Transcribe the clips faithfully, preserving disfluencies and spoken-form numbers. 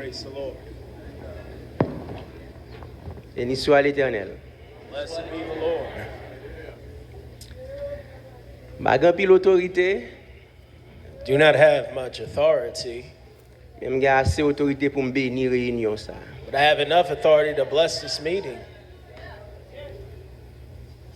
Praise the Lord. Beni swa Letènèl. Blessed be the Lord. M pa gen anpil otorite, Do not have much authority, men m gen ase otorite pou m beni reyinyon sa a. But I have enough authority to bless this meeting.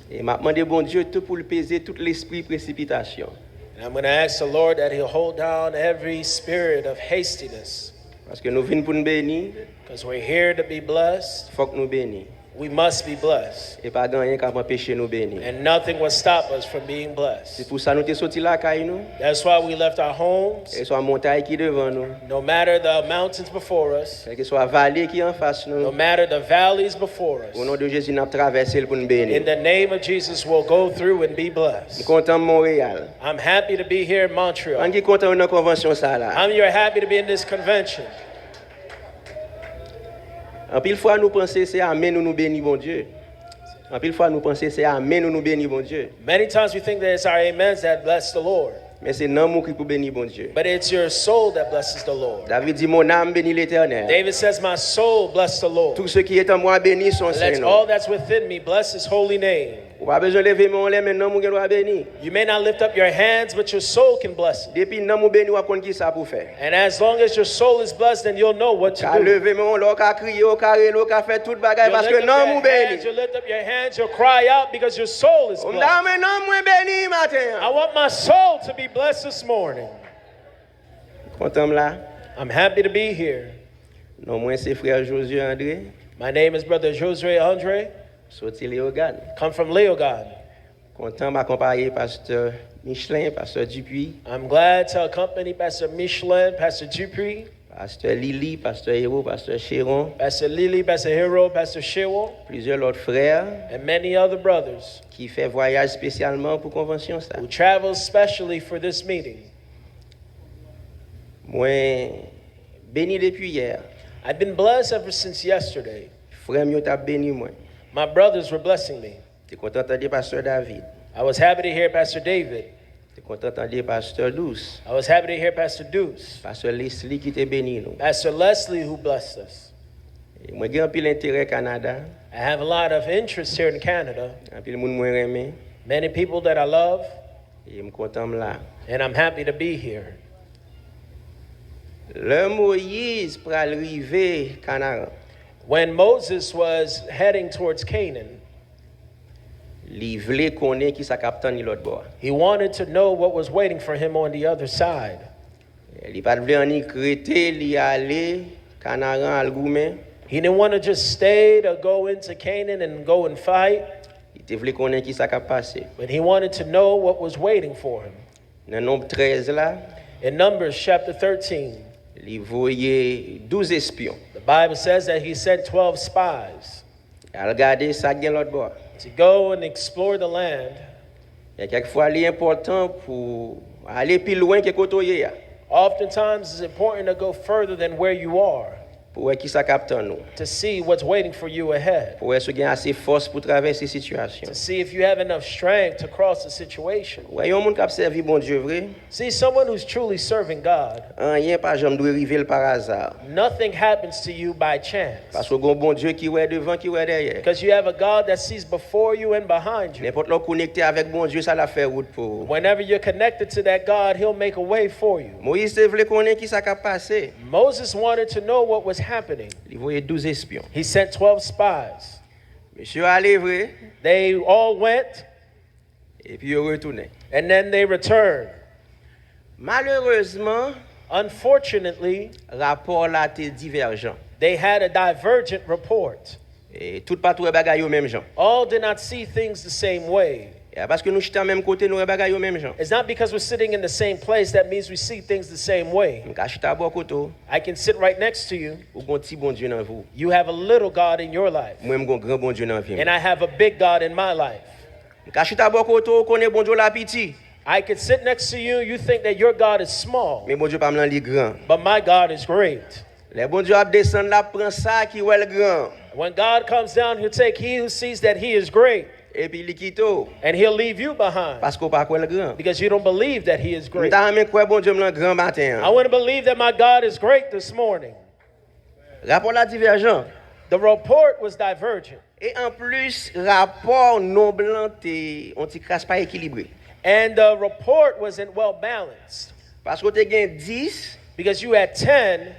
E m ap mande Bondye tou pou l peze tout lespri presipitasyon. And I'm going to ask the Lord that He'll hold down every spirit of hastiness. Paske nou vin pou n beni, Because we're here to be blessed, fòk nou beni. We must be blessed. E pa gen anyen k ap anpeche nou beni. And nothing will stop us from being blessed. Se pou sa nou te soti lakay nou. That's why we left our homes. Kèlkeswa montay ki devan nou, No matter the mountains before us, kèlkeswa vale ki anfas no nou, matter the valleys before us, o non de Jezi, n ap travèse l pou n beni. In the name of Jesus, we'll go through and be blessed. M kontan Monreyal. I'm happy to be here in Montreal. Ann ki kontan yo nan konvansyon sa la. I'm you're happy to be in this convention. Anpil fwa nou panse se amèn nou nou beni Bondye. Anpil fwa nou panse se amèn nou nou beni Bondye. Many times we think that it's our amens that bless the Lord, Men se nanm ou ki pou beni Bondye. But it's your soul that blesses the Lord. David di, mon âme bénit l'Éternel. David says, "My soul bless the Lord. Tout ce qui est en moi bénisse son Let saint all nom. That's within me bless his holy name." Ou pa bezwen leve men w anlè, men nanm ou gen dwa beni. You may not lift up your hands, but your soul can bless it. Depi nanm ou beni, w ap konn ki sa pou fè. And as long as your soul is blessed, then you'll know what to Ka do. Leve men w, lè w ka kriye, w ka rele, w ka fè tout bagay, You'll paske lift up nanm your ou beni. hands, you'll lift up your hands, you'll cry out because your soul is Ou m ta blessed. Renmen nanm mwen beni maten I an. Want my soul to be blessed this morning. Kontan m la. I'm happy to be here. Non mwen se frè Josué André. My name is Brother Josue Andre. Soti Leyogàn. Come from Leogane. Kontan m akonpaye pastè Michelin, pastè Dupuis, I'm glad to accompany Pastor Michelin, Pastor Dupuis, pastè Lili, pastè Hero, pastè Cheron, Pastor Lili, Pastor Hero, Pastor Chewo, plizyè lòt frè and many other brothers ki fè vwayaj espesyalman pou konvansyon sa. Who travel specially for this meeting. Mwen beni depi yè. I've been blessed ever since yesterday. Frè m yo t ap beni mwen. My brothers were blessing me. Te kontan tande pastè David. I was happy to hear Pastor David. Te kontan tande pastè Dous. I was happy to hear Pastor Deuce. Pastè Leslie ki te beni nou. Pastor Leslie, who blessed us. E mwen gen anpil enterè Kanada. I have a lot of interest here in Canada. Anpil moun mwen renmen. Many people that I love. E m kontan m la. And I'm happy to be here. Lè Moyiz pral rive Kanaran, When Moses was heading towards Canaan, li vle konnen ki sa k ap tann li lòt bò a. He wanted to know what was waiting for him on the other side. Li pa t vle annik rete, li ale Kanaran al goumen. He didn't want to just stay to go into Canaan and go and fight, Li te vle konnen ki sa k ap pase. But he wanted to know what was waiting for him. Nan Nonb trèz la, In Numbers chapter thirteen, li voye douz espyon. The Bible says that he sent twelve spies Al gade sa k gen lòt bò a. To go and explore the land. E kèk fwa, li enpòtan pou ale pi lwen ke kote w ye a. Oftentimes, it's important to go further than where you are Pou wè ki sa k ap tann ou. To see what's waiting for you ahead, Pou wè si w gen ase fòs pou travèse sitiyasyon. To see if you have enough strength to cross the situation. Ou wè yon moun k ap sèvi Bondye vre, See, someone who's truly serving God, anyen pa janm dwe rive l pa aza. Nothing happens to you by chance. Paske w gen yon Bondye ki wè devan, ki wè dèyè. Because you have a God that sees before you and behind you. Nenpòt lè w konekte avèk Bondye, sa l ap fè wout pou ou. Whenever you're connected to that God, He'll make a way for you. Moyiz te vle konnen ki sa k ap pase. Moses wanted to know what was happening. Li voye douz espyon. He sent twelve spies. Mesye yo ale vre, They all went, epi yo retounen. And then they returned. Malerezman, Unfortunately, rapò la te divèjan. They had a divergent report. E tout pa t wè bagay yo menm jan. All did not see things the same way. E a paske nou chita menm kote, nou wè bagay yo menm jan. It's not because we're sitting in the same place that means we see things the same way. M ka chita bò kote w, I can sit right next to you. Ou gon ti Bondye nan vi w. You have a little God in your life, Mwen, m gon gran Bondye nan vi m. And I have a big God in my life. M ka chita bò kote w, ou konnen Bondye w la piti. I could sit next to you, you think that your God is small, Men Bondye pa m lan, li gran. But my God is great. Lè Bondye ap desann, l ap pran sa ki wè l gran. When God comes down, He'll take he who sees that he is great, Epi li kite w. And He'll leave you behind, Paske w pa kwè l gran. Because you don't believe that He is M great. Ta renmen kwè Bondye m lan gran maten I an. Want to believe that my God is great this morning. Rapò la divèjan. The report was divergent. E anplis, rapò nonb lan te yon ti kras pa ekilibre. And the report wasn't well balanced. Paske w te gen dis Because you had ten,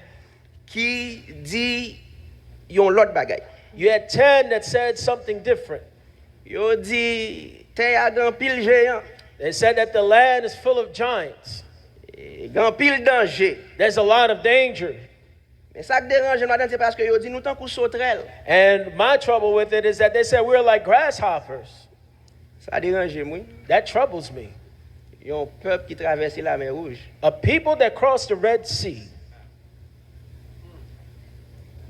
ki di yon lòt bagay. You had ten that said something different. Yo di tè a gen anpil jeyan, They said that the land is full of giants. e gen anpil danje. There's a lot of danger. Men sa k deranje m ladan se paske yo di nou tankou sotrèl. And my trouble with it is that they said we're like grasshoppers. Sa deranje m, wi. That troubles me. Yon pèp ki travèse Lamè Wouj. A people that crossed the Red Sea.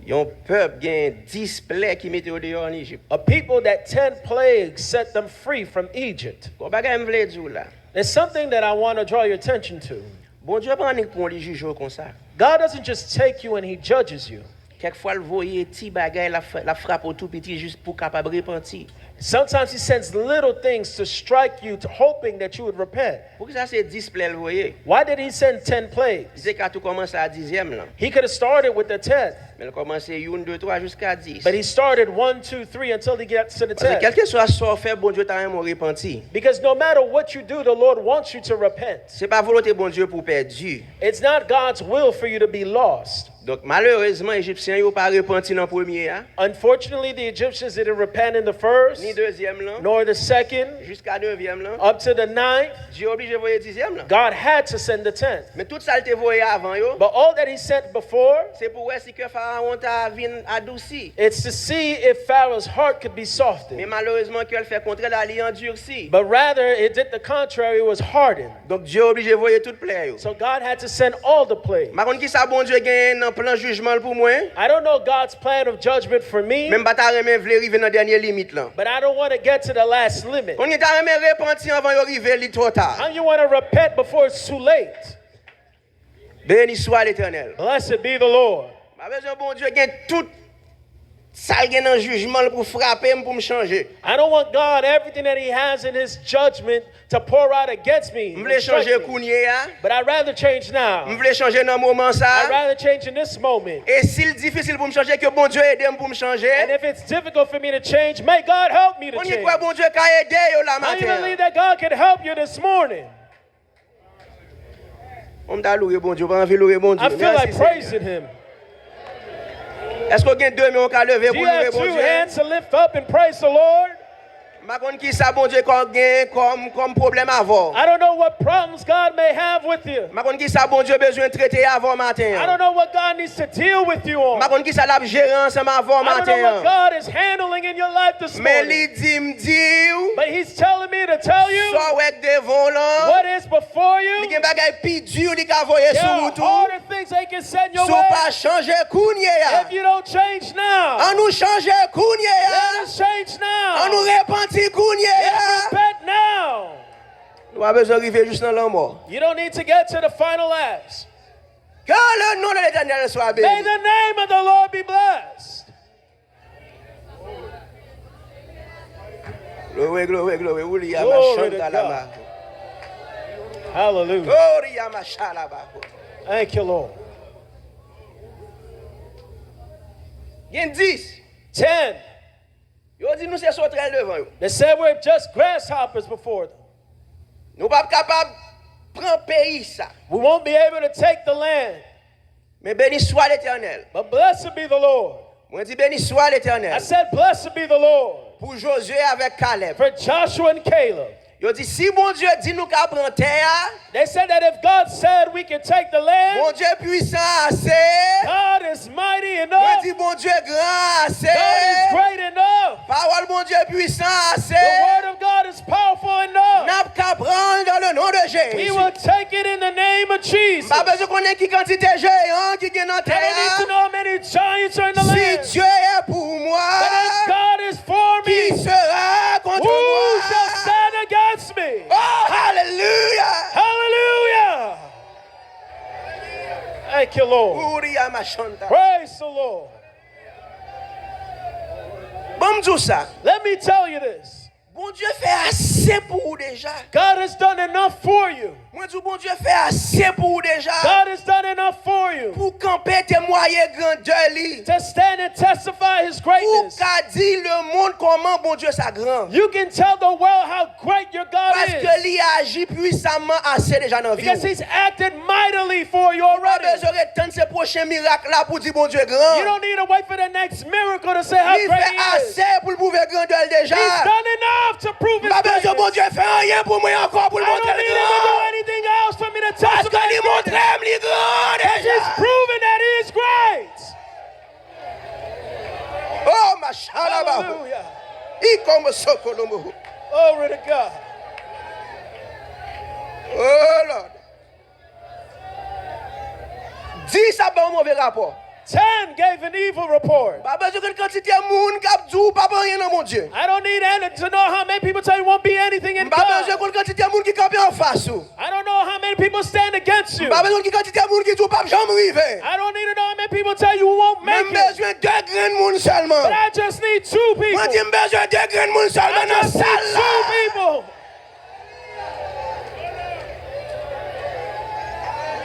Yon pèp gen dis plè ki mete yo deyò an Ejip. A people that ten plagues set them free from Egypt. Gon bagay m vle di w la. There's something that I want to draw your attention to. Bondye pa annik pran li jije w konsa. God doesn't just take you and he judges you. Kèk fwa l voye ti bagay l ap fè- l ap frape w tou piti jis pou w kapab repanti. Sometimes he sends little things to strike you, to, hoping that you would repent. Poukisa se dis plè l voye? Why did he send ten Li plagues? te ka tou kòmanse a dizyèm lan. He could have started with the tenth, Men l kòmanse youn, de, twa jiska dis. But he started one, two, three until he gets to the Paske tenth. Kèlkeswa sa w fè, Bondye ta renmen w repanti. Because no matter what you do, the Lord wants you to repent. Se pa volonte Bondye pou w pèdi. It's not God's will for you to be lost. Donk, malerezman, Ejipsyen yo pa repanti nan premye a, Unfortunately, the Egyptians didn't repent in the first, ni dezyèm lan, nor the second, jiska nevyèm lan. Up to the ninth. Dye oblije voye dizyèm lan. God had to send the tenth. Men tout sa l te voye avan yo, But all that he sent before, se pou wè si kè Farawon ta vin adousi. It's to see if Pharaoh's heart could be softened. Men malerezman, kè l fè kontrè la, li andisi. But rather, it did the contrary, it was hardened. Donk, Dye oblije voye tout plè yo. So God had to send all the plagues. M pa konn ki sa Bondye genyen nan plan jijman l pou mwen, I don't know God's plan of judgment for me, men m pa ta renmen vle rive nan dènye limit lan. But I don't want to get to the last limit. Konn gen ta renmen repanti anvan yo rive, li twò ta. How you want to repent before it's too late? Beni swa Letènèl. Blessed be the Lord. M pa bezwen Bondye gen tout sa l gen nan jijman l pou frape m, pou m chanje. I don't want God, everything that He has in His judgment, to pour out against me. M vle chanje kounye a. But I'd rather change now. M vle chanje nan moman sa. I'd rather change in this moment. E si l difisil pou m chanje, ke Bondye ede m pou m chanje. And if it's difficult for me to change, may God help me to Konn change. Kwè Bondye ka ede yo la How you maten believe an. That God can help you this morning? Bon, m ta louwe Bondye, w pa anvi louwe Bondye. I feel like Mèsi, praising Senyè. Him. Èske w gen de men w ka leve Do pou you louwe have two Bondye? Hands to lift up and praise the Lord? M pa konn ki sa Bondye kò gen kòm kòm pwoblèm avè w. I don't know what problems God may have with you. M pa konn ki sa Bondye bezwen trete avè w maten I an. Don't know what God needs to deal with you M pa on. Konn ki sa l ap jere ansanm avè w I don't know maten what an. God is handling in your life this Men morning. Li di m di w, But He's telling me to tell you sa w wè k devan w lan, what is before li you. gen bagay pi di li ka voye There sou are ou tou. Harder things they can send your Si w pa way. Chanje kounye a. If you don't change now, An nou chanje kounye a. Let us change now. An nou repanti kounye a. Let's repent now. Nou pa bezwen rive jis nan lanmò. You don't need to get to the final ass. Que le nom de l'Éternel soit béni. May the name of the Lord be blessed. Glory, glory, glory. Uli Glory to amashanta God. Lama. Hallelujah. Glory amashalabako. Thank you, Lord. Gen dis. Ten. Yo di nou se sotrèl devan yo. They said we're just grasshoppers before them. Nou p ap kapab pran peyi sa. We won't be able to take the land. Men beni swa Letènèl. But blessed be the Lord. Mwen di beni swa I Letènèl. Said, blessed be the Lord. Pou Jozye avèk Kalèb. For Joshua and Caleb. Yo di si Bondye di nou ka pran tè a, They said that if God said we can take the land, Bondye pwisan ase. God is mighty Mwen enough. Di Bondye gran ase. God is great enough. Pawòl Bondye pwisan ase. The word of God is powerful enough. N ap ka pran l dans le nom de We Jésus. Will take it in the name of Jesus. M pa bezwen konnen ki kantite jeyan ki gen nan I tè don't need to a. Know how many giants are in the Si land. Dieu est pour moi, But if God is for qui me, sera contre who shall moi? Stand against me? Oh, hallelujah! Hallelujah. Thank you, Lord. Uri amashanta. Praise the Lord. Bon, m di w sa. Let me tell you this. Bondye fè ase pou ou deja. God has done enough for you. Mwen di w, Bondye fè ase pou ou deja. God has done enough for you. Pou kanpe temwaye grandè li. To stand and testify his Ou greatness. ka di lemonn kòman Bondye sa gran. You can tell the world how great your God Paske is. Li aji pwisaman ase deja nan vi Because w. he's acted mightily for you Ou pa already. bezwen ret tann se pwochen mirak la pou di Bondye You gran. don't need to wait for the next miracle to say how Li great fè he is. Ase pou l pwouve grandè l deja. He's done enough to prove M his pa bezwen greatness. Bondye fè anyen pou mwen ankò pou l I montre don't l need him to do gran. Anything else for me to Paske testify li his montre greatness. M li gran Because he's deja. Proven that he is great. Oh, mashalaba. Hallelujah. Ikomo sokolombo. Glory to God. Oh, Lord. Dis ap ba w move rapò. Ten gave an evil report. Pa bezwen gen kantite moun k ap di w pa pa anyen nan Bondye. I don't need Anna to know how many people tell you won't be anything in M pa bezwen God. Konn kantite moun ki kanpe anfas ou. I don't know how many people stand against you. M pa bezwen Konn kantite moun ki di w p ap janm rive. I don't need to know how many people tell you you won't Men make m it. bezwen de grenn moun sèlman. But I just need two people. Mwen di m bezwen de grenn moun I sèlman nan just sal need la. Two people.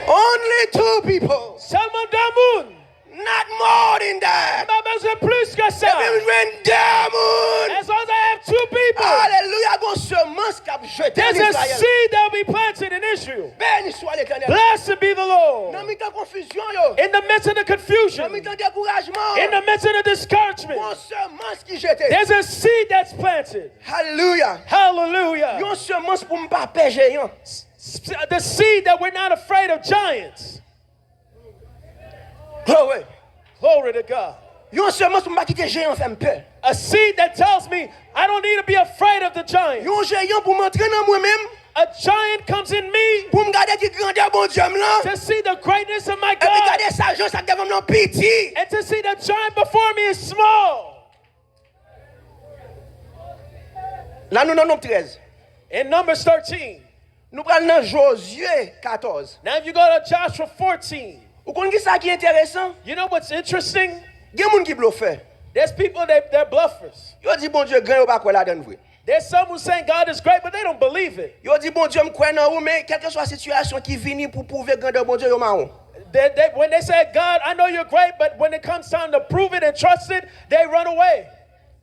Only two people. Sèlman de moun. Not more than that. M pa bezwen plis ke sa. Depi m jwenn de moun. As long as I have two people, Alelouya, gon semans k ap jete there's an a Izrayèl. Seed that will be planted in Israel. Beni swa Letènèl. Blessed be the Lord. Nan mitan konfizyon yo. In the midst of the Nan confusion, mitan dekourajman. In the midst of the discouragement, Gon semans ki jete. There's a seed that's planted. Alelouya. Hallelujah. Yon semans pou m pa pè jeyan. S- The seed that we're not afraid of giants. Glory. Glory to God. Yon semans pou m pa kite jeyan fè m pè. A seed that tells me I don't need to be afraid of the giant. Yon jeyan pou m antre nan mwen menm. A giant comes in me Pou m gade ki grandè Bondye m lan. To see the greatness of my Epi God gade sa jan sa k devan m lan piti. And to see the giant before me is small. La nou nan Nonb trèz. In Numbers thirteen, Nou pral nan Jozye katòz. Now if you go to Joshua fourteen, Ou konn ki sa ki enteresan? You know what's interesting? Gen moun ki blofè. There's people that they're bluffers. Yo di Bondye gran, yo pa kwè ladan l vre. There's some who saying God is great, but they don't believe it. Yo di Bondye m kwè nan ou, men kèlkeswa sitiyasyon ki vini pou pwouve grandè Bondye, yo mawon. They, they, when they say, "God, I know you're great," but when it comes time to prove it and trust it, they run away.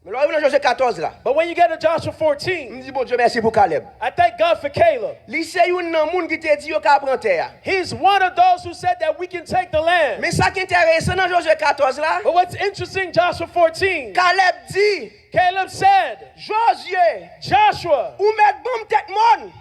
Men lè w rive nan Jozye katòz la, But when you get to Joshua fourteen, m di Bondye mèsi pou Kalèb. I thank God for Caleb. Li se youn nan moun ki te di yo ka pran tè a. He's one of those who said that we can take the land. Men sa ki enteresan nan Jozye katòz la, But what's interesting, Joshua fourteen, Kalèb di, Caleb said, Jozye, "Joshua, ou mèt ban m tèt mòn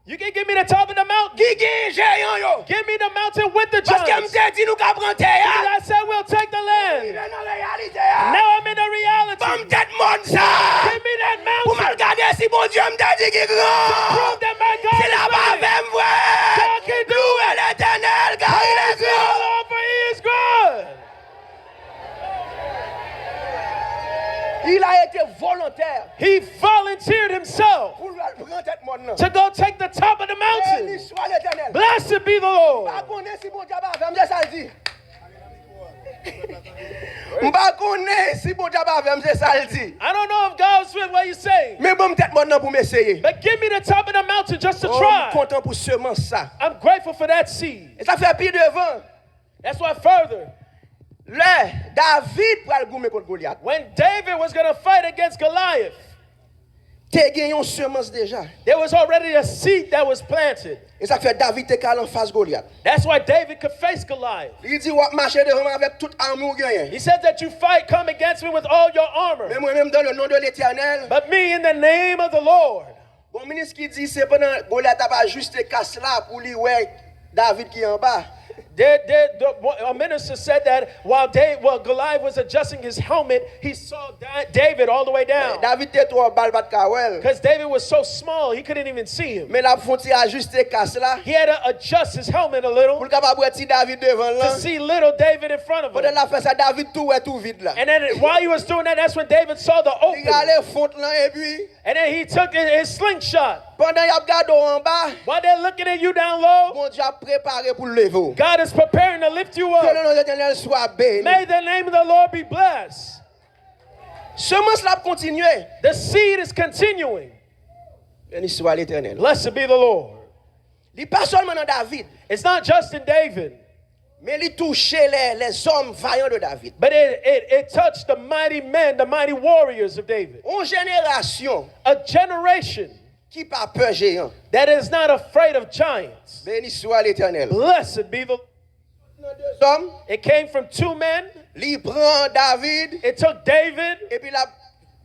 you can give me the top of the mountain. ki gen jeyan yo. Give me the mountain with the Paske m giants." te di nou ka pran tè Because a. I said we'll take the land. Rive nan reyalite a. Now I'm in the reality. Ban m tèt mòn sa. Give me that Pou m al mountain. Gade si Bondye m te di ki gran. Prove that my God Si l ap is avè great. m vre. God can do Louwe it. Letènèl, car il est Praise the grand. Lord, for he is good. Il a été volontaire He volunteered himself pou l al pran tèt mòn nan. To go take the top of the Beni mountain. Swa Letènèl. Blessed be the M Lord. pa konnen si Bondye ap avè m, se sa l di. M pa konnen si Bondye ap avè m, se sa l di. I don't know if God's with what you say, Men ban m tèt mòn nan pou m eseye. But give me the top of the mountain just to Oh, m try. Kontan pou semans sa. I'm grateful for that seed. E sa fè pi devan. That's why further, Lè David pral goumen kont Golyat, when David was going to fight against Goliath, te gen yon semans deja. There was already a seed that was planted. E sa k fè David te ka al anfas Golyat. That's why David could face Goliath. Li di, w ap mache devan m avèk tout ami w genyen. He says that you fight, come against me with all your armor. Men mwen menm, dans le nom de l'Éternel. But me, in the name of the Lord. Bon, minis ki di se pandan Golyat ap ajiste kas la pou li wè David ki anba. There, there, the, a minister said that while, Dave, while Goliath was adjusting his helmet, he saw Da- David all the way down. David te twò ba, l pa t ka wè l. Because David was so small, he couldn't even see him. Men l ap fon ti ajiste kas la He had to adjust his helmet a pou little l kapab wè ti David devan l to lan. See little David in front of Pandan him. L ap fè sa, David tou wè tou vid la. And then while he was doing that, that's when David saw the Li rale opening. Fon lan epi. And then he took his, his slingshot. Pandan y ap gade w anba. While they're looking at you down low, Bondye ap prepare pou l leve w. God is preparing to lift you Ke up. Non Letènèl swa beni. May the name of the Lord be blessed. Semans la ap kontinye. The seed is continuing. Beni swa Letènèl. Blessed be the Lord. Li pa sèlman nan David, It's not just in David, men li touche lè lèzòm vayan de David. But it, it, it touched the mighty men, the mighty warriors of David. Yon jenerasyon A generation ki pa pè jeyan. That is not afraid of giants. Beni swa Letènèl. Blessed be the Nan de zòm, It came from two men. Li pran David, It took David epi l ap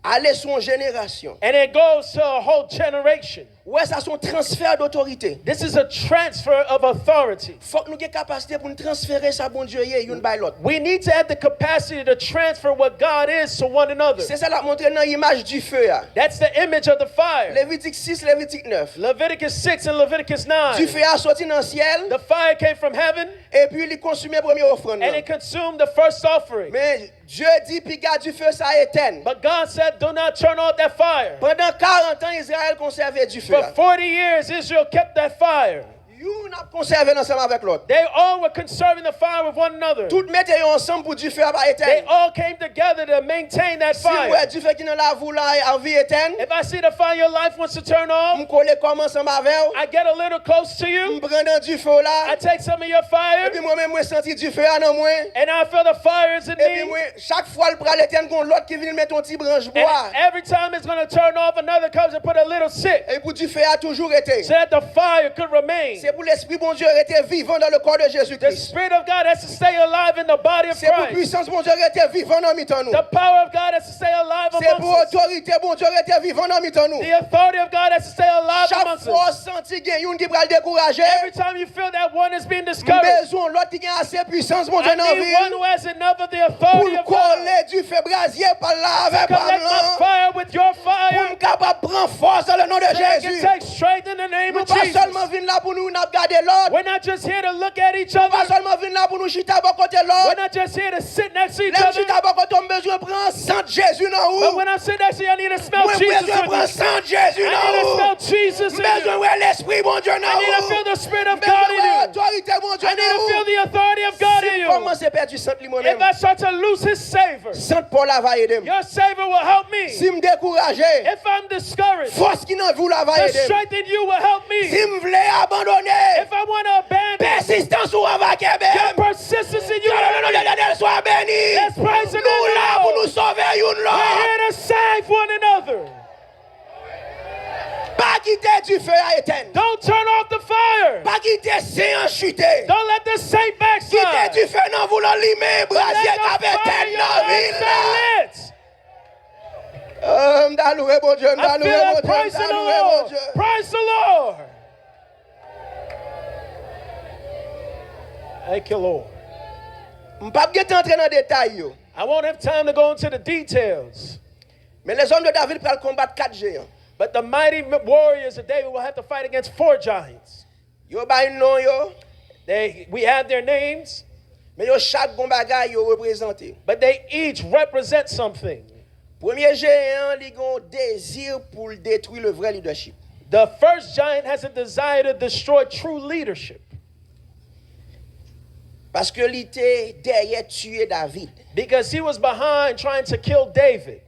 ale sou yon jenerasyon. And it goes to a whole generation. Ou wè sa, se yon transfè dotorite. This is a transfer of authority. Fòk nou gen kapasite pou n transfere sa Bondye ye youn bay lòt. We need to have the capacity to transfer what God is to one another. Se sa l ap montre nan imaj dife a. That's the image of the fire. Levitik sis, Levitik nèf. Leviticus six and Leviticus nine. Dife a soti nan syèl, The fire came from heaven epi li konsime premye ofrann and nan. It consumed the first offering. Men Dye di, piga dife sa etèn. But God said, "Do not turn off that fire." Pandan karant an, Izrayèl konsève dife For a. forty years, Israel kept that fire. Youn ap konsève l ansanm avèk lòt. They all were conserving the fire with one another. Tout mete yo ansanm pou dife a pa They etèn. All came together to maintain that Si m wè fire. Dife ki nan lavi w la anvi etèn, If I see the fire in your life wants to turn off, m kole kò m ansanm avè w, I get a little close to m you. pran nan dife w la, I take some of your fire, epi mwen menm mwen santi dife a nan mwen. And I feel the fire is in Epi me. Mwen, chak fwa l pral etèn, gon lòt ki vin mete yon ti branch bwa. And every time it's going to turn off, another comes and put a little stick. E pou dife a toujou rete. So that the fire could remain. Se pou Lespri Bondye rete vivan dans le corps de Jésus-Christ. The Spirit of God has to stay alive in the body of Christ. Se pou pwisans Bondye rete vivan nan mitan nou. The power of God has to stay alive amongst us. Se pou otorite Bondye rete vivan nan mitan nou. The authority of God has to stay alive amongst us. Chak fwa w santi gen youn ki pral dekouraje, every time you feel that one is being discouraged, m bezwen yon lòt ki gen ase pwisans Bondye nan vi l pou l kole dife brazye pa l la avèk pa m lan, pou m kapab pran fòs dans le nom de Jésus. Take strength in the name of Jesus. Nou pa sèlman vin la pou nou n ap gade lòt. We're not just here to look at each other. Nou pa sèlman vin la pou nou chita bò kote lòt. We're not just here to sit next to each other. Lè m chita bò kote w, m bezwen pran sant Jezi nan ou. But when I sit next to you, I need to smell Jesus in you. Mwen bezwen pran sant Jezi nan ou. I need to smell Jesus in you. M bezwen wè Lespri Bondye nan ou. I need to feel the Spirit of God in you. M bezwen wè otorite Bondye nan ou. I need to feel the authority of God in you. Si m kòmanse pèdi sant li mwen menm, if I start to lose his savor, sant pa w la va ede m. Your savor will help me. Si m dekouraje, if I'm discouraged, fòs ki nan vi w la va ede m. The strength in you will help me. Si m vle abandone, if I want to abandon, pèsistans ou an va kenbe m. Your persistence in you will help me. Let's praise the name of the Lord. Nou la pou nou sove youn lòt. We're here to save one another. Pa kite dife a etèn. Don't turn off the fire. Pa kite sen an chite. Don't let the saint backslide. Kite dife nan vou l lan limen, brazye k ap etèn nan vi l la. Let the fire in your life stay lit. Oh, m ta louwe Bondye, m ta louwe Bondye, m ta louwe Bondye. Praise the Lord. Thank you, Lord. M p ap gentan antre nan detay yo. I won't have time to go into the details. Men lèzòm de David pral konbat kat jeyan. But the mighty warriors of David will have to fight against four giants. Yo bay non yo. They, we have their names. Men yo chak gon bagay yo reprezante. But they each represent something. Premye jeyan an, li gen yon dezi pou l detwi le vrè lidèchip. The first giant has a desire to destroy true leadership. Paske li te dèyè tiye David. Because he was behind trying to kill David.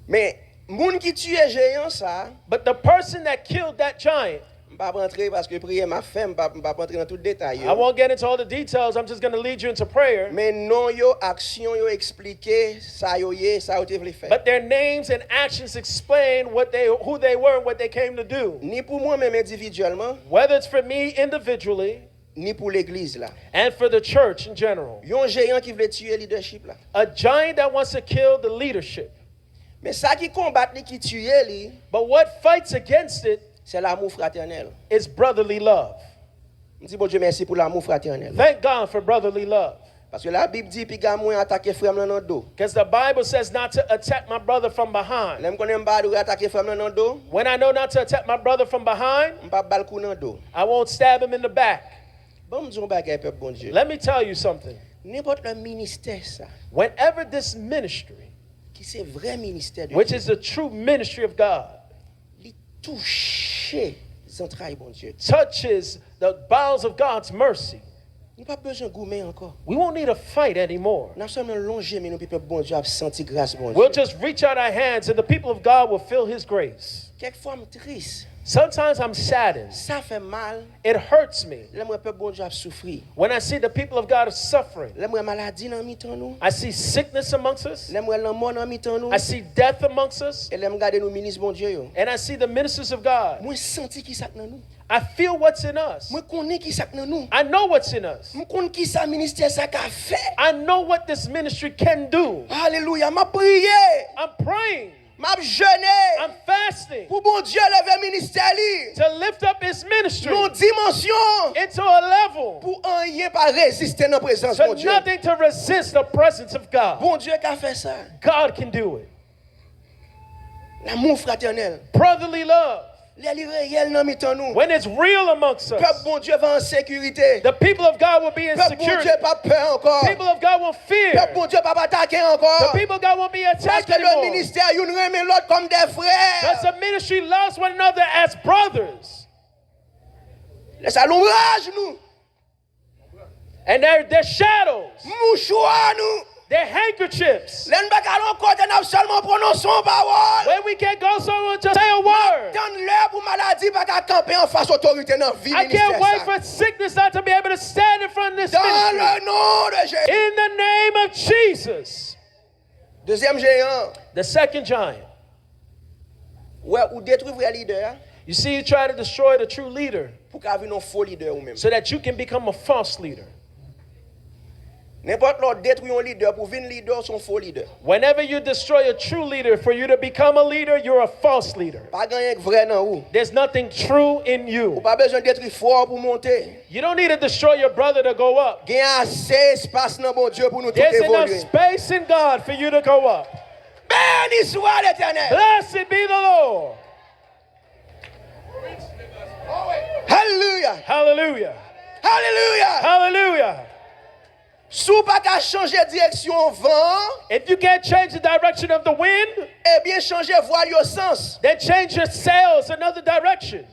Men, moun ki tiye jeyan sa a. But the person that killed that giant, M p ap antre paske priyè m ap fè, m p ap, m p ap antre nan tout detay yo. I won't get into all the details. I'm just going to lead you into prayer. Men non yo, aksyon yo eksplike sa yo ye, sa yo te vle fè. But their names and actions explain what they, who they were and what they came to do. Ni pou mwen menm endividyèlman. Whether it's for me individually, ni pou legliz la. And for the church in general. Yon jeyan ki vle tiye lidèchip la. A giant that wants to kill the leadership. Men sa ki konbat li, ki tiye li, But what fights against it se lanmou fratènèl. Is brotherly love. M di Bondye mèsi pou lanmou fratènèl. Thank God for brotherly love. Paske Labib di, piga mwen atake frè m lan nan do. Because the Bible says not to attack my brother from behind. Lè m konnen m pa dwe atake frè m lan nan do, When I know not to attack my brother from behind, m p ap ba l kou nan do. I won't stab him in the back. Ban m di yon bagay, pèp Bondye. Let me tell you something. Nenpòt lè ministè sa, Whenever this ministry, ki se vrè ministè de which Dye, is the true ministry of God, li touche zantray Bondye. Touches the bowels of God's mercy, Nou p ap bezwen goumen ankò. We won't need to fight anymore. N ap sèlman lonje men nou, epi pèp Bondye ap santi gras Bondye. We'll just reach out our hands and the people of God will feel His grace. Kèkfwa m tris. Sometimes I'm saddened. Sa fè m mal It hurts me lè m wè pèp Bondye ap soufri. when I see the people of God are suffering. Lè m wè maladi nan mitan nou. I see sickness amongst us. Lè m wè lanmò nan mitan nou. I see death amongst us. E lè m gade nou minis Bondye yo. And I see the ministers of God. Mwen santi ki sa k nan nou. I feel what's in us. Mwen konnen ki sa k nan nou. I know what's in us. M konn ki sa ministè sa ka fè. I know what this ministry can do. Alelouya. M ap priye. I'm praying. M ap jene. I'm fasting. Pou Bondye leve ministè li. To lift up His ministry Yon dimansyon. Into a level Pou anyen pa reziste nan prezans so Bondye. Nothing to resist the presence of God. Bondye ka fè sa. God can do it. Lanmou fratènèl. Brotherly love. Lè li reyèl nan mitan nou. When it's real amongst Pèp us, Bondye va an sekirite. The people of God will be in Pèp Bondye security. P ap pè ankò. People of God won't fear. Pèp Bondye P ap atake ankò. The people of God won't be attacked Paske le anymore. Ministè youn renmen lòt kòm de frè. Because the ministry loves one another as brothers. Lè sa lonbraj nou. And their, their shadows, Mouchwa nou. Their handkerchiefs. Lè n pa ka al yon kote n ap sèlman pwononse yon pawòl. When we can't go somewhere to say a word. Tann lè pou maladi pa ka kanpe anfas otorite nan vi I can't wait ministè sa. For sickness not to be able to stand in front of this Dans ministry. Le nom de Jésus. In the name of Jesus. Dezyèm jeyan. The second giant. Wè, ou detwi vrè lidè a. You see, you try to destroy the true leader Pou ka vin yon fo lidè ou menm. So that you can become a false leader. Nenpòt lè w detwi yon lidè pou vin lidè, w se yon fo lidè. Whenever you destroy a true leader for you to become a leader, you're a false leader. Pa gen anyen k vrè nan ou. There's nothing true in you. Ou pa bezwen detwi frè w pou monte. You don't need to destroy your brother to go up. Gen ase espas nan Bondye pou nou tout There's enough evolye. Space in God for you to go up. Beni swa Letènèl. Blessed be the Lord. Hallelujah. Hallelujah. Hallelujah. Hallelujah. Si w pa ka chanje direksyon van an, If you can't change the direction of the wind, ebyen chanje vwal yo sans. Then change your sails another direction.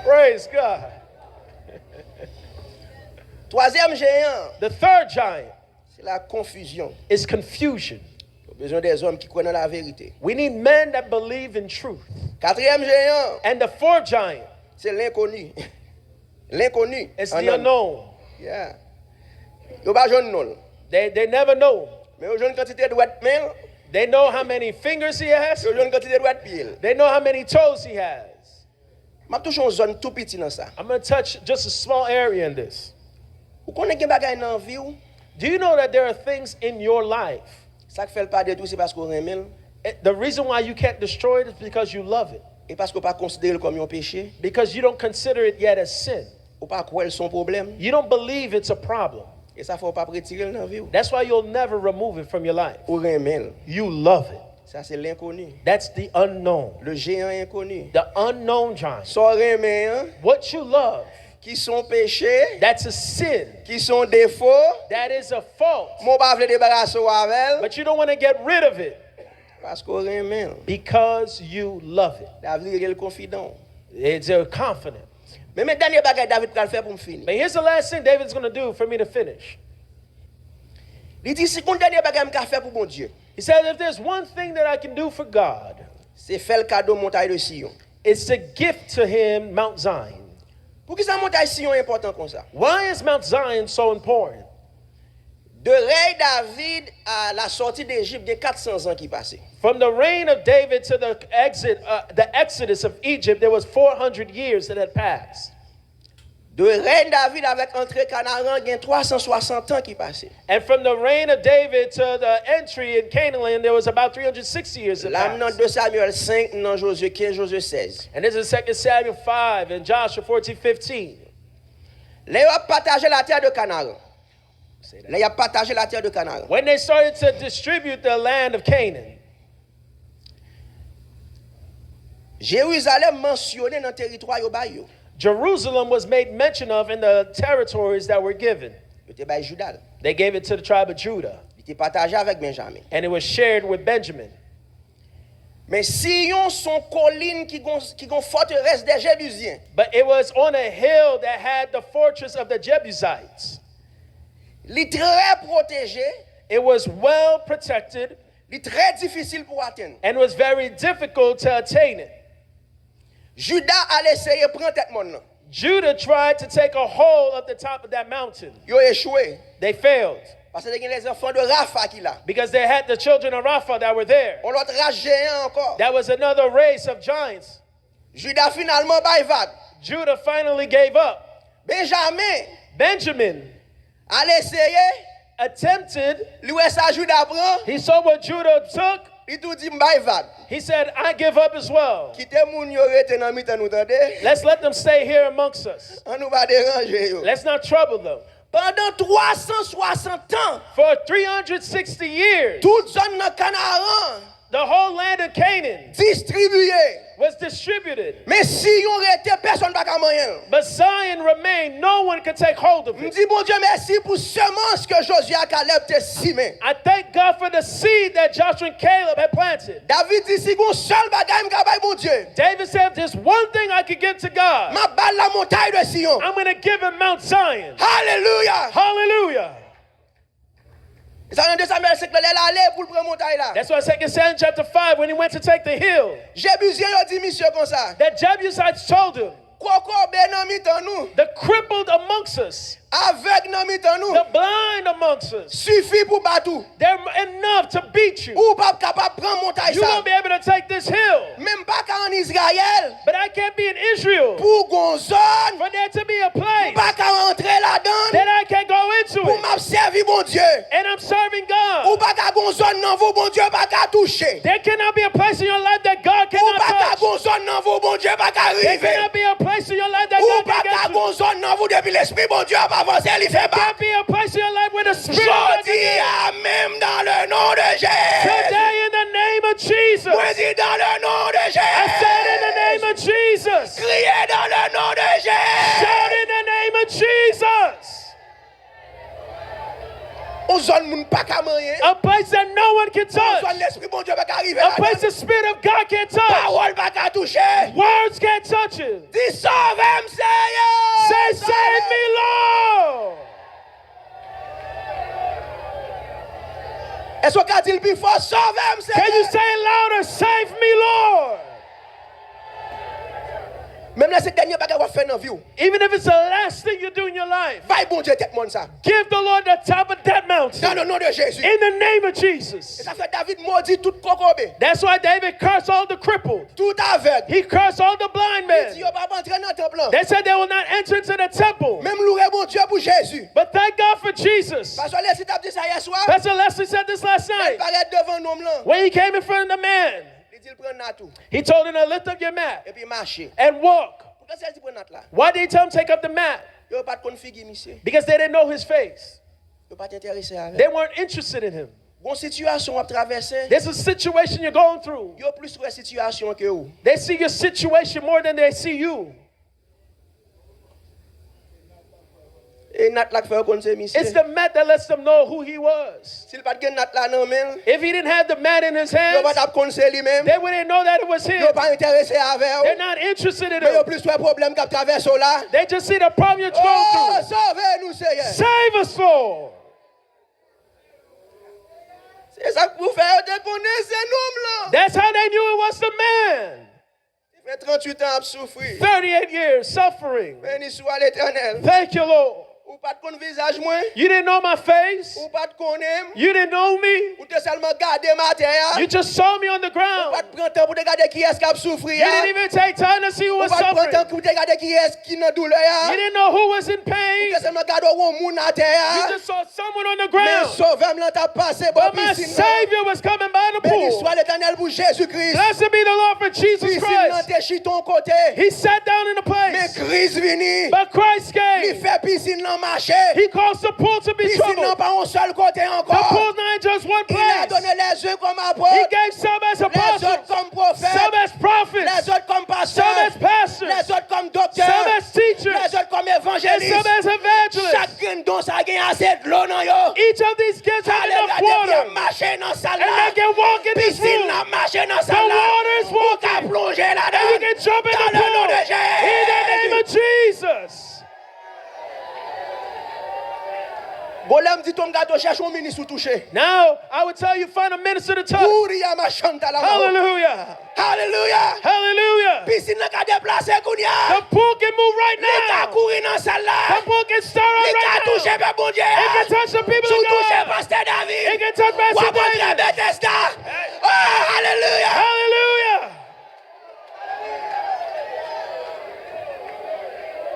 Praise God. Twazyèm jeyan, The third giant se la konfizyon. Is confusion. Nou bezwen de zòm ki kwè nan laverite. We need men that believe in truth. Katriyèm jeyan, And the fourth giant se lenkoni. Lenkoni. is An the nan. Unknown. Yeah. Yo pa jwenn non l. They, they never know. Men yo jwenn kantite dwèt men l. They know how many fingers he has. Yo jwenn kantite dwèt pye l. They know how many toes he has. M ap touche yon zòn tou piti nan sa. I'm going to touch just a small area in this. Ou konnen gen bagay nan vi w. Do you know that there are things in your life? Sa k fè l pa detwi se paske w renmen l. Eh, the reason why you can't destroy it is because you love it. E paske w pa konsidere l kòm yon peche. Because you don't consider it yet as sin. Ou pa kwè l se yon pwoblèm. You don't believe it's a problem. E sa fè w p ap retire l nan vi w. That's why you'll never remove it from your life. Ou renmen l. You love it. Sa se lenkoni. That's the unknown. Le jeyan enkoni. The unknown giant. Sa w renmen an, What you love, ki se yon peche, that's a sin. Ki se yon defo, That is a fault. Men w pa vle debarase w avè l. But you don't want to get rid of it Paske w renmen l. Because you love it. David rele l konfidan w. It's your confidence. Men, men dènye bagay David pral fè pou m fini. But here's the last thing David's going to do for me to finish. Li di, si gon dènye bagay m ka fè pou Bondye, He says, if there's one thing that I can do for God, se fè l kado montay de Siyon. It's to gift to him Mount Zion. Poukisa montay Siyon enpòtan konsa? Why is Mount Zion so important? De rèy David a la sòti Dejip, gen kat san zan ki pase. From the reign of David to the exit, uh, the exodus of Egypt, there was four hundred years that had passed. De rèy David avèk antre Kanaran, gen twa san swasant an ki pase. And from the reign of David to the entry in Canaan land, there was about three hundred sixty years that La m nan passed. de Samyèl senk, m nan Jozye kenz, Jozye sèz. And this is Second Samuel five and Joshua fourteen fifteen. Lè yo ap pataje latè de Kanaran. Lè y ap pataje latè de Kanaran. When they started to distribute the land of Canaan, Jerizalèm mansyone nan teritwa yo bay yo. Jerusalem was made mention of in the territories that were given. Yo te bay Jida l. They gave it to the tribe of Judah, Li te pataje avèk Benjamin. And it was shared with Benjamin. Men Siyon se yon kolin ki gon, ki gon fòterès dè Jebizyen. But it was on a hill that had the fortress of the Jebusites. Li trè pwoteje, It was well protected li trè difisil pou atenn. and was very difficult to attain it. Jida al eseye pran tèt mòn nan. Judah tried to take a hold of the top of that mountain. Yo echwe. They failed Paske te gen lèzanfan de Rafa ki la. Because they had the children of Rapha that were there. Yon lòt ras jeyan ankò. That was another race of giants. Jida finalman bay vag. Judah finally gave up. Benjamen Benjamin al eseye. Attempted, Li wè sa Jida pran. He saw what Judah took. Li tou di, "M bay vag." He said, "I give up as well. Kite moun yo rete nan mitan nou, tande. Let's let them stay here amongst us. An nou pa deranje yo. Let's not trouble them." Pandan twa san swasant tan, For three hundred sixty years, tout zòn nan Kanaran, the whole land of Canaan distribiye. Was distributed. Men Siyon rete, pèsonn pa ka manyen l. But Zion remained, no one could take hold of M it. Di Bondye mèsi pou semans ke Jozye ak Kalèb te simen. I thank God for the seed that Joshua and Caleb had planted. David di, "Si gon sèl bagay m ka bay Bondye, David said, "There's one thing I could give to God. M ap ba l la montagne de Siyon." I'm going to give him Mount Zion." Alelouya. Hallelujah. Sa nan de Samyèl senk la, lè l ale pou l pran montay la. That's why Second Samuel chapter five, when he went to take the hill, Jebizyen yo di misye konsa, the Jebusites told him, "Kokobe nan mitan nou, "The crippled amongst us, avèg nan mitan nou, the blind amongst us, sifi pou bat ou. They're enough to beat you. Ou p ap kapab pran montay You sa." won't be able to take this hill." Men m pa ka ann Izrayèl But I can't be in Israel pou gon zòn for there to be a place pa ka antre ladan that I can go into pou m it. Ap sèvi Bondye. And I'm serving Ou God. Pa ka gon zòn nan vi w Bondye pa ka touche. There cannot be a place in your life that God Ou pa ka cannot touch. Gon zòn nan vi w Bondye pa ka There rive. Cannot be a place in your life that Ou God pa ka can't get to. Gon zòn nan vi w depi lespri Bondye ap avanse li fè There bak. Can't be a place in your life where the Spirit of God can Jodi get to. A menm dans le nom de Jésus. Today in the name of Jesus. Mwen di dans le nom de Jésus. I said in the name of Jesus. Kriye dans le nom de Jésus. Shout in the name of Jesus. Yon zòn moun pa ka manyen. A place that no one can Yon zòn touch. lespri Bondye pa ka rive A place ladan. The Spirit of God can't touch. Pawòl pa ka touche. Words can't touch it. Di sove m Seyè. Say, "Save me, Lord." Èske w ka di l pi fò, sove m Seyè? Can you say it louder, "Save me, Lord"? Menm lè se dènye bagay w ap fè nan vi w. Even if it's the last thing you do in your life, Bay Bondye tèt mòn sa. Give the Lord the top of that mountain. Dans le nom de Jésus. In the name of Jesus. E sa fè David modi tout kokobe. That's why David cursed all the crippled. Tout avèg. He cursed all the blind Li di men. Yo p ap antre nan tanp lan. They said they will not enter into the temple. Men m loure Bondye pou Jezi. But thank God for Jesus. Pastè Lesi t ap di sa yè swa. Pastor Leslie said this last Lè l night. Parèt devan nonm lan. When he came in front of the man, Li di l pran nat ou. He told him to lift up your mat Epi mache. And walk. Poukisa l di pran nat la? Why did he tell him to take up the mat? Yo pa t konn figi misye. Because they didn't know his face. Yo pa t enterese avè They l. Weren't interested in him. Gon sitiyasyon w ap travèse. There's a situation you're going through. Yo plis wè sitiyasyon ke ou. They see your situation more than they see you. E nat la k fè yo konn se misye. It's the mat that lets them know who he was. Si l pa t gen nat la nan men l, If he didn't have the mat in his yo hands, pa t ap konn se li menm. They wouldn't know that it was him. Yo pa enterese avè They're w. Not interested in Men yo him. Plis wè pwoblèm k ap travèse w la. They just see the problem you're going Oh, through. Sove nou Seyè. Save us, Lord. Se sa k pou fè yo te konnen se nonm lan. That's how they knew it was the man. Li fè tranntuit an ap soufri. Thirty-eight years suffering. Beni swa Letènèl. Thank you, Lord. Ou pa t konn vizaj mwen. You didn't know my face. Ou pa t konnen m. You didn't know me. Ou te sèlman gade m atè a. You just saw me on the Ou pa ground. T pran tan pou te gade kiyès k ap soufri You a. Didn't even take time to see who Ou was pa t pran tan suffering. Pou te gade kiyès ki nan doulè a. You didn't know who was in Ou pain. te sèlman gade yon moun atè a. You just saw someone on the Men ground. Sovè m lan t ap pase bò But my pisin nan. Savior was coming by the Beni pool. Swa Letènèl pou Jezi Kris. Blessed be the Lord for Jesus Pisin nan Christ. Te chita yon kote. He sat down in a Men place. Kriz vini. But Christ Li came. Fè pisin nan mache. He caused the pool to be Pisin nan troubled. Pa yon sèl kote ankò. The pool's not in just one Il a place. Donné les uns comme He apôtres, gave some as les autres apostles, Comme prophètes, some as prophets, les autres comme some pasteurs, As pastors, les autres comme some docteurs, as teachers, les autres comme évangélistes. And some as evangelists. Chak grenn don sa gen ase dlo nan yo. Each of these gifts have enough water. Mache nan sal la. And they can walk in this room. Mache nan sal la. Jesus. Bon, lè m di tonm gato, chèche yon minis ou touche. Now, I would tell you, find a minister to touch. Kouri a machanta la mano. Hallelujah. Hallelujah. Hallelujah. Pisin nan ka deplase kounye a. The pool can move right now. Li ka kouri nan sal la. The pool can stir up right now. Li ka touche pèp Bondye a. It can touch the people of God. Si w touche pastè David, it can touch Pastor David. W ap antre Betesda. Oh, hallelujah. Hallelujah.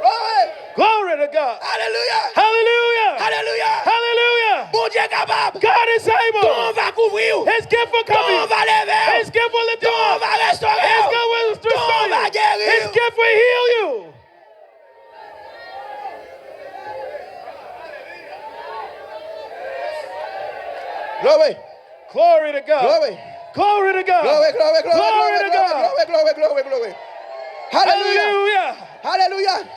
Glory. Glory to God. Hallelujah. Hallelujah. Hallelujah. Hallelujah. Bondye kapab. God is able. Don va kouvri w. His gift will cover you. Don va leve w. His gift will lift you up. Don va restore w. His gift will restore you. Don va geri w. His gift will heal you. Glory. Glory to God. Glory. Glory to God. Glory, glory, glory, glory, glory, glory, glory, glory. Hallelujah. Hallelujah. Hallelujah.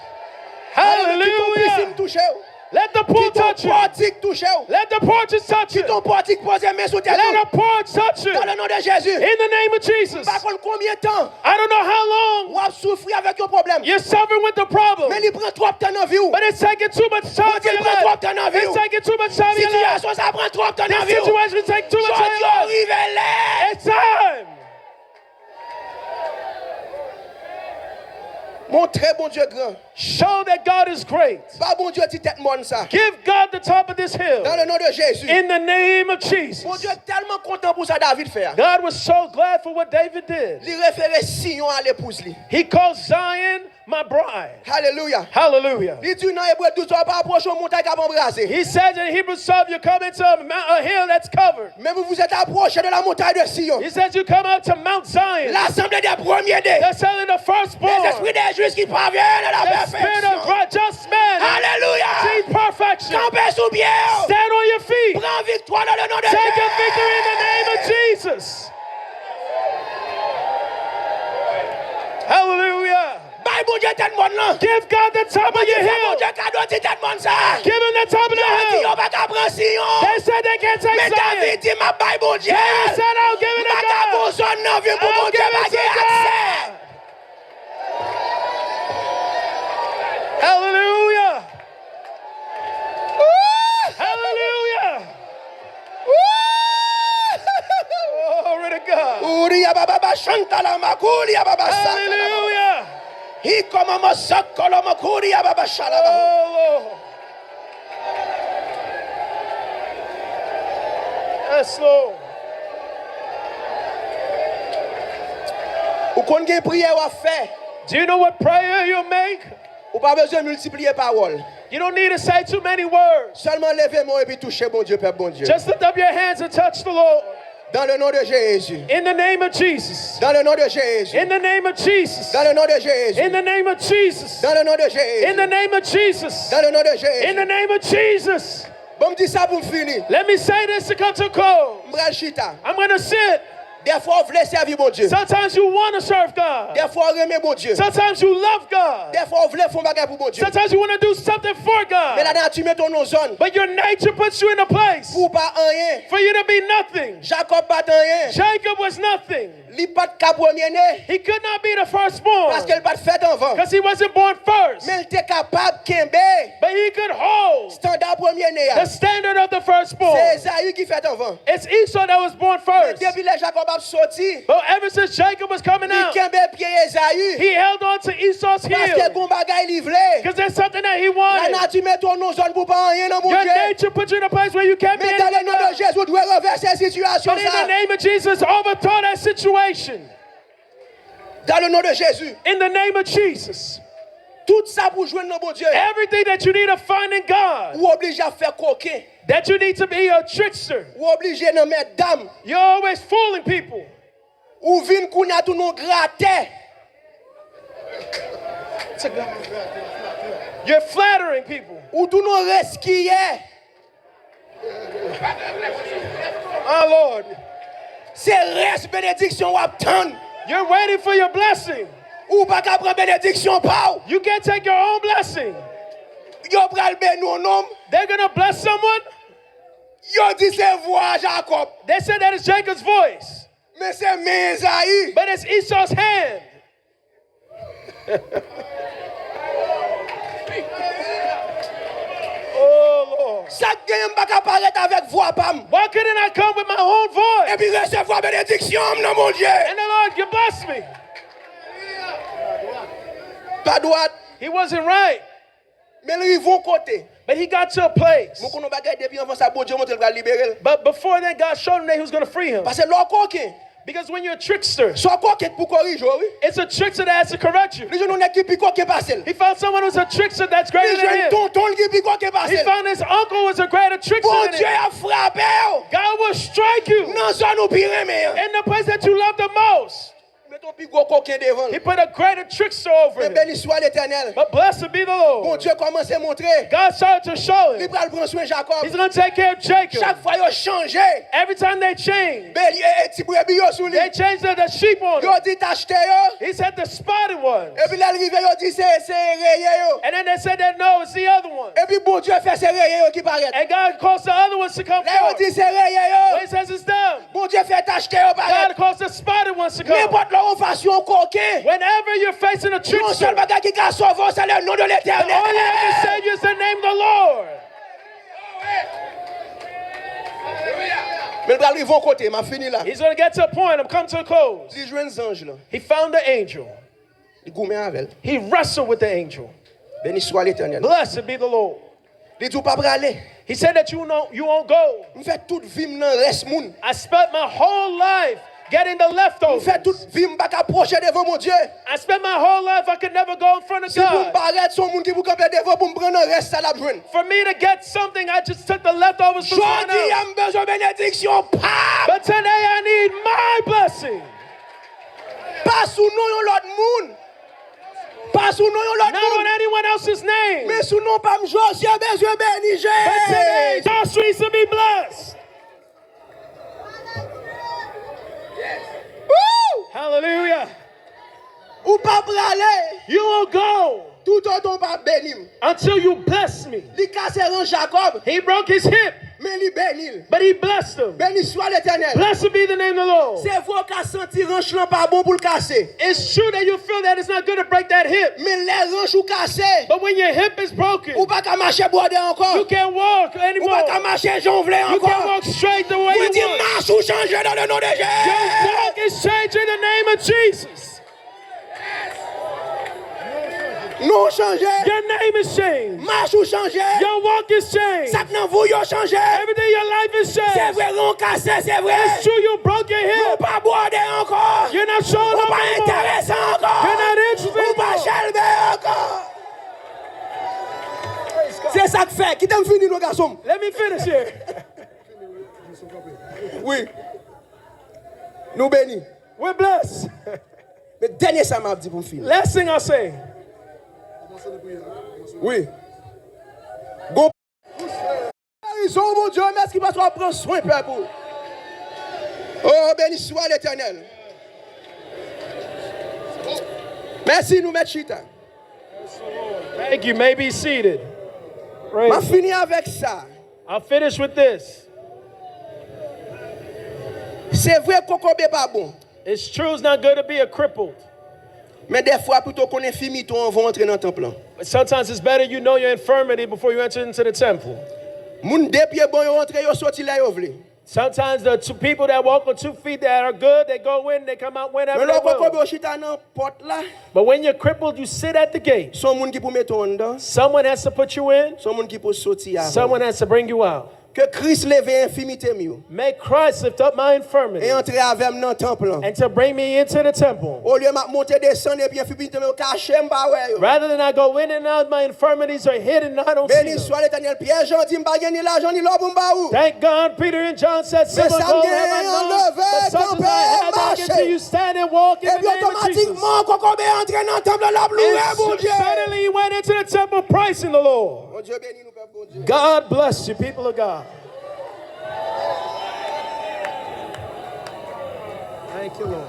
Hallelujah. Kite yon pisin touche w. Let the pool touch you. Kite yon pòtik touche w. Let the porches touch you. Kite yon pòtik poze men sou tèt ou. Let a porch touch you. Dans le nom de Jésus. In the name of Jesus. M pa konn konbyen tan I don't know how long w ap soufri avèk yon pwoblèm. You're suffering with the problem. Men li pran twòp tan nan vi w. But it's taking too much time in your life. Bondye pran twòp tan nan vi w. It's taking too much time in your life. Sitiyasyon sa pran twòp tan nan vi w. This situation take too much time in your life. Jodi a rive lè. It's time. Montre Bondye gran. Show that God is great. Ba Bondye ti tèt mòn sa. Give God the top of this hill. Dans le nom de Jésus. In the name of Jesus. Bondye tèlman kontan pou sa David fè a. God was so glad for what David did. Li refere Siyon a lepouz li. He calls Zion my bride. Hallelujah. Hallelujah. Li di nan Ebre douz, w ap apwoche yon montay k ap anbraze. He says in Hebrews twelve, you come into a, mou- a hill that's covered. Mais vous vous êtes approchés de la montagne de Sion. He says you come up to Mount Zion. L'assemblée des premiers-nés. The assembly of the firstborn. Les esprits des justes qui parviennent à la perfection. The spirit of righteous men. Hallelujah. See perfection. Kanpe sou pye w. Stand on your feet. Pran viktwa dans le nom de Jésus. Take your victory in the name of Jesus. Hallelujah. Bay Bondye tèt mòn lan. Give God the top of your hill. Mande fè Bondye kado ti tèt mòn sa. Give him the top of the hill. Yo di yo pa ka pran Siyon. They said they can't take Zion. Men David di, "M ap bay Bondye." David said, "I'll give it to God. M pa ka gon zòn nan vi m pou Bondye pa gen aksè." Hallelujah. Hallelujah. Glory to God. Uriya baba bashanta la makuriya baba santa la baba. Hallelujah. Hikomomo sokolomo kuriya baba shalaba. Oh, Lord. Yes, Lord. Ou konn gen priyè w ap fè. Do you know what prayer you make? Ou pa bezwen miltipliye pawòl. You don't need to say too many words. Sèlman leve men w epi touche Bondye, pèp Bondye. Just lift up your hands and touch the Lord. Dans le nom de Jésus. In the name of Jesus. Dans le nom de Jésus. In the name of Jesus. Dans le nom de Jésus. In the name of Jesus. Dans le nom de Jésus. In the name of Jesus. Dans le nom de Jésus. In the name of Jesus. Bon, m di sa pou m fini. Let me say this to come to a close. M pral chita. I'm gonna sit. Dèfwa w vle sèvi Bondye. Sometimes you want to serve God. Dèfwa w renmen Bondye. Sometimes you love God. Dèfwa w vle fè yon bagay pou Bondye. Sometimes you want to do something for God. Men lanati mete w nan zòn. But your nature puts you in a place pou w pa anyen. For you to be nothing. Jakòb pa t anyen. Jacob was nothing. Li pa t ka premye ne. He could not be the firstborn. Paske l pa t fèt anvan. Because he wasn't born first. Men l te kapab kenbe. But he could hold standa premye ne a. The standard of the firstborn. Se Ezayi ki fèt anvan. It's Esau that was born first. Men depi lè Jakòb ap soti, but ever since Jacob was coming out, li kenbe pye Ezayi. He held on to Esau's heel. Paske gon bagay li vle. Because there's something that he wanted. Lanati mete w nan zòn pou pa anyen nan Bondye. Your nature puts you in a place where you can't be anything. Men dans le nom de Jésus, ou dwe ranvèse sitiyasyon sa. But in the name of Jesus, overthrow that situation. Dans le nom de Jésus. In the name of Jesus. Tout sa pou jwenn nan Bondye. Everything that you need to find in God. Ou oblije ap fè koken. That you need to be a trickster. Ou oblije nan mètdam. You're always fooling people. Ou vin kounye a tou non gratè. You're flattering people. Ou tou non reskiyè. My Lord. Se rès benediksyon w ap tann. You're waiting for your blessing. Ou pa ka pran benediksyon pa w. You can't take your own blessing. Yo pral beni yon nonm. They're gonna bless someone. Yo di se vwa Jakòb. They said that is Jacob's voice. Men se men Ezayi. But it's Esau's hand. Hallelujah. ka parèt avèk vwa pa m? Why couldn't I come with my own voice? Epi resevwa benediksyon m nan Bondye. And the Lord can bless me. Pa dwat. He wasn't right. Men l rive yon kote. But he got to a place. Mwen konnen yon bagay, depi anvan sa, Bondye montre l pral libere l. But before then, God showed him that he was going to free him. Paske lè w koken, because when you're a trickster, se yon koken k pou korije w, wi. It's a trickster that has to correct you. Li jwenn yon nèg ki pi koken pase l. He found someone who's a trickster that's greater than him. Li jwenn tonton l ki pi koken pase l. He found his uncle was a greater trickster than him. Bondye ap frape w. God will strike you. Nan zòn ou pi renmen an. In the place that you love the most. Li mete yon pi gwo koken devan l. He put a greater trickster over him. Men beni swa Letènèl. But blessed be the Lord. Bondye kòmanse montre. God started to show him. Li pral pran swen Jakòb. He's going to take care of Jacob. Chak fwa yo chanje. Every time they change, Bèlye, e, ti brebi yo sou li. They changed the, the sheep on him. Yo di tachte yo. He said the spotted ones. Epi lè l rive, yo di se, se reye yo. And then they said that no, it's the other one. Epi Bondye fè se reye yo ki parèt. And God caused the other ones to come forth. Lè yo di se reye yo. When he says it's them, Bondye fè tachte yo parèt. God caused the spotted ones to come. Nenpòt lè w anfas yon koken, whenever you're facing a trickster, yon sèl bagay ki ka sove w, se le non de Letènèl. The only thing that can save you is the name of the Lord. Men l pral rive yon kote, m ap fini la. He's going to get to a point. I'm coming to a close. Li jwenn zanj lan. He found the angel. Li goumen avè l. He wrestled with the angel. Beni swa Letènèl. Blessed be the Lord. Li di, "Ou pa prale." He said that you know you won't go. M fè tout vi m nan rès moun. I spent my whole life getting the leftovers. M fè tout vi m pa ka pwoche devan Bondye. I spent my whole life I could never go in front of God. Si pou m parèt, se yon moun ki pou kanpe devan pou m pran nan rès sa l ap jwenn. For me to get something, I just took the leftovers from someone else. Jodi a, m bezwen benediksyon pa m. But today I need my blessing. Pa sou non yon lòt moun. Pa sou non yon lòt moun. Not on anyone else's name. Men sou non pa m, Jozye bezwen beni Jezi. But today, Joshua needs to be blessed. Woo! Hallelujah. Ou pa prale. You won't go. Toutotan w pa beni m. Until you bless me. Li kase ran Jakòb. He broke his hip. Men li beni l. But he blessed him. Beni swa Letènèl. Blessed be the name of the Lord. Se vre w ka santi ranch lan pa bon pou l kase. It's true that you feel that it's not good to break that hip. Men lè ranch ou kase, but when your hip is broken, ou pa ka mache bwòdè ankò. You can't walk anymore. Ou pa ka mache jan w vle ankò. You can't walk straight the way you want. Mwen di, mach ou chanje nan le non de Jezi. Your walk is changed in the name of Jesus. Non w chanje. Your name is changed. Mach ou chanje. Your walk is changed. Sa k nan vi w yo chanje. Everything in your life is changed. Se vre, ran w kase, se vre. It's true you broke your hip. Men w pa bwòdè ankò. You're not showing up anymore. Ou pa enterese ankò. You're not interested anymore. Ou pa chelbe ankò. Se sa k fè. Kite m fini non, gason m. Let me finish here. Wi. Nou beni. We're blessed. Men dènye sa m ap di pou m fini. Last thing I say. Wi. Gon gerizon, Bondye, mèsi paske w ap pran swen pèp ou. Oh, beni swa Letènèl. Mèsi, nou mèt chita. Thank you. May be seated. Praise. M ap fini avèk sa. I'll finish with this. Se vre, kokobe pa bon. It's true it's not good to be a crippled. Men dèfwa, pito w konn enfimite w anvan w antre nan tanp lan. But sometimes it's better you know your infirmity before you enter into the temple. Moun de pye bon yo antre, yo soti lè yo vle. Sometimes the two people that walk on two feet that are good, they go in, they come out whenever they will. Men lè w kokobe, w chita nan pòt la. But when you're crippled, you sit at the gate. Se yon moun ki pou mete w anndan. Someone has to put you in. Se yon moun ki pou soti avè w. Someone has to bring you out. Ke Kris leve enfimite m yo. May Christ lift up my infirmity. E antre avè m nan tanp lan. And to bring me into the temple. Olye m ap monte desann epi enfimite m yo kache, m pa wè yo. Rather than I go in and out, my infirmities are hidden, I don't see them. Beni swa Letènèl. Pyè Jan di, "M pa gen ni lajan ni lò pou m ba ou." Thank God, Peter and John said, "Silver and gold have I none, but such as I have I give to you, stand and walk in the name of Jesus." Men sa m gen an leve kanpe, mache. Epi otomatikman, kokobe antre nan tanp lan, l ap louwe Bondye. And suddenly he went into the temple praising the Lord. Bondye beni nou, pèp Bondye. God bless you, people of God. Thank you, Lord.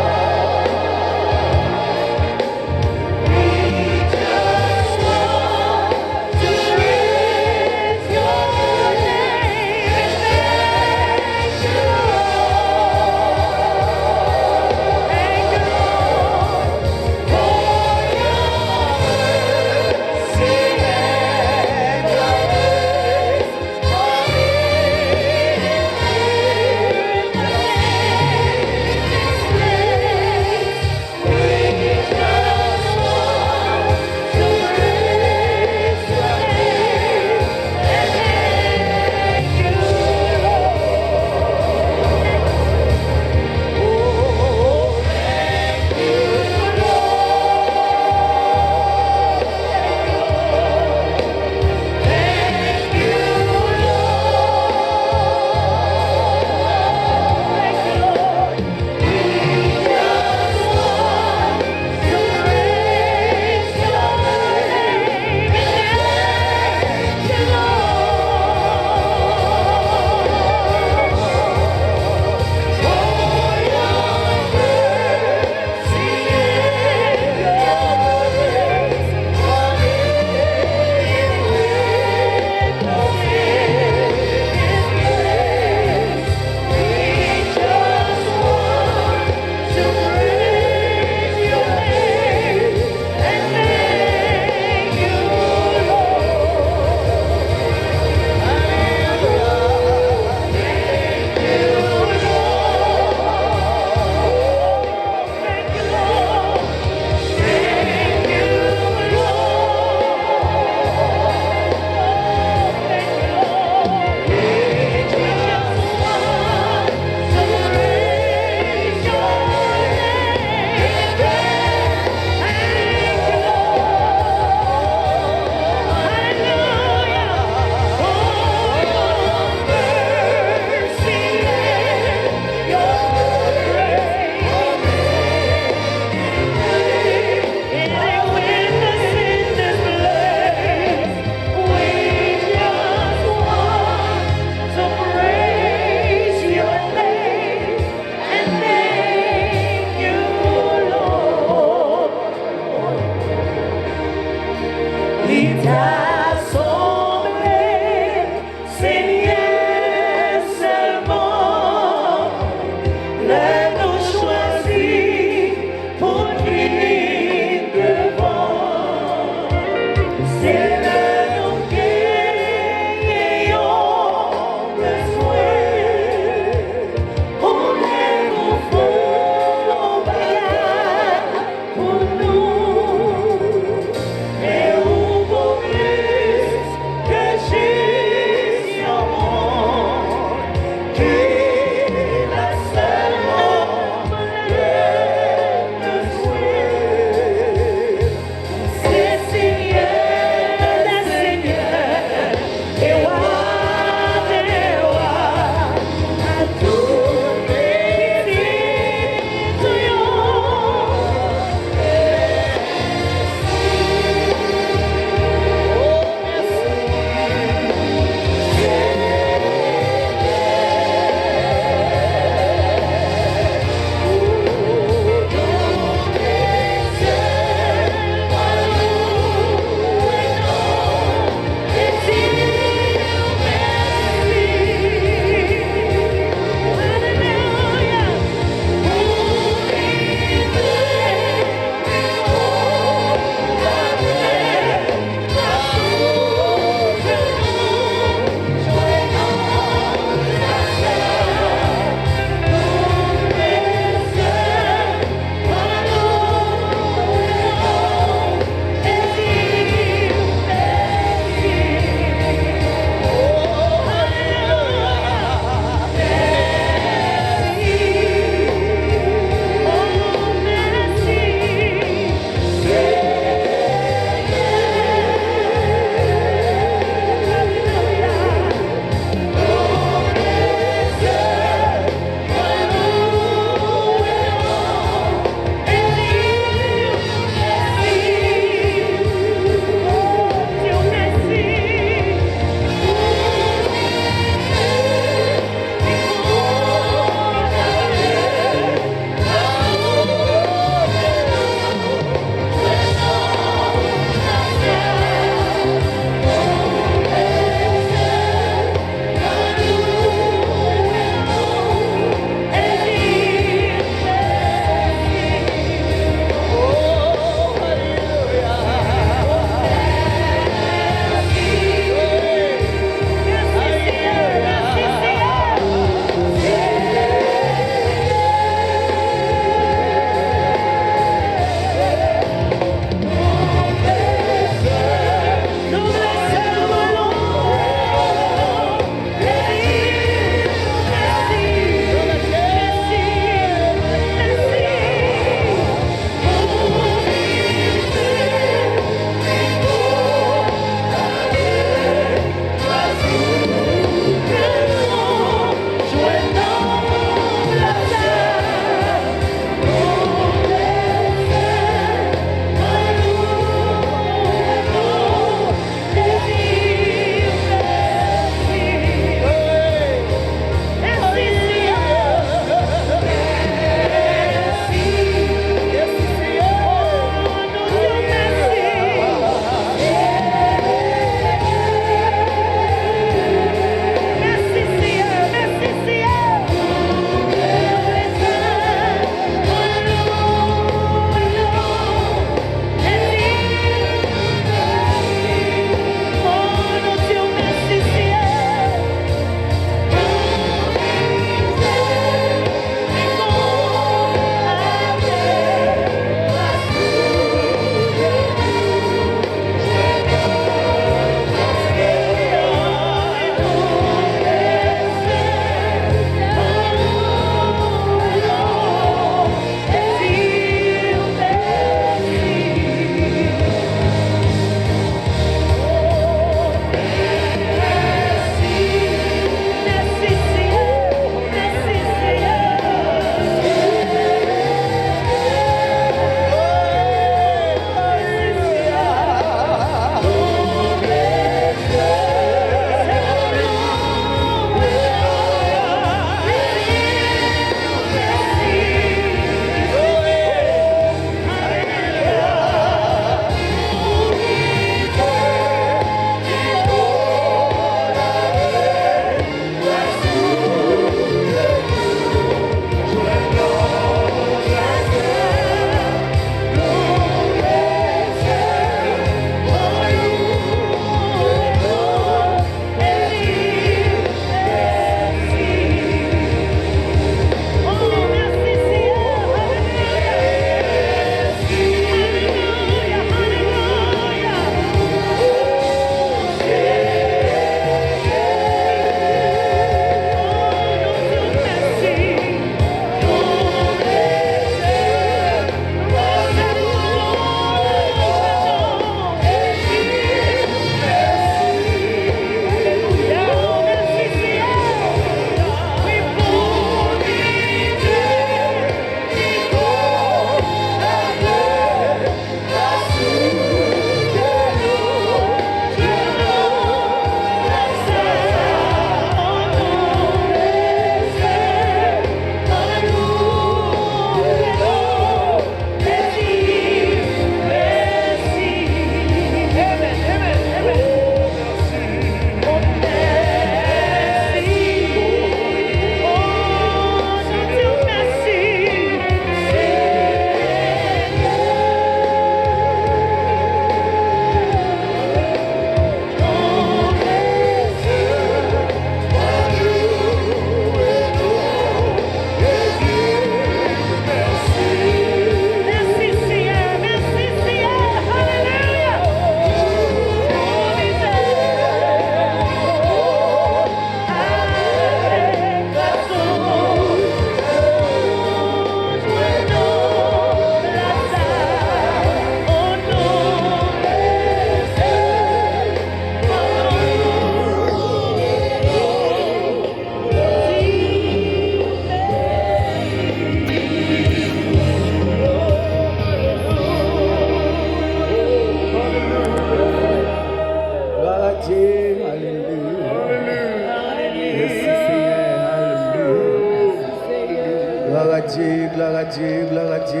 Dieu, gloire à Dieu.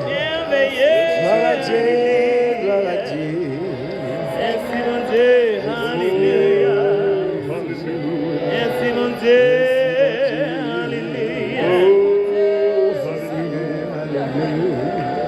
Merveilleux. Gloire à Dieu, gloire à Dieu. Mèsi Bondye, alelouya. Mèsi Bondye, alelouya. Oh, Seigneur, alelouya.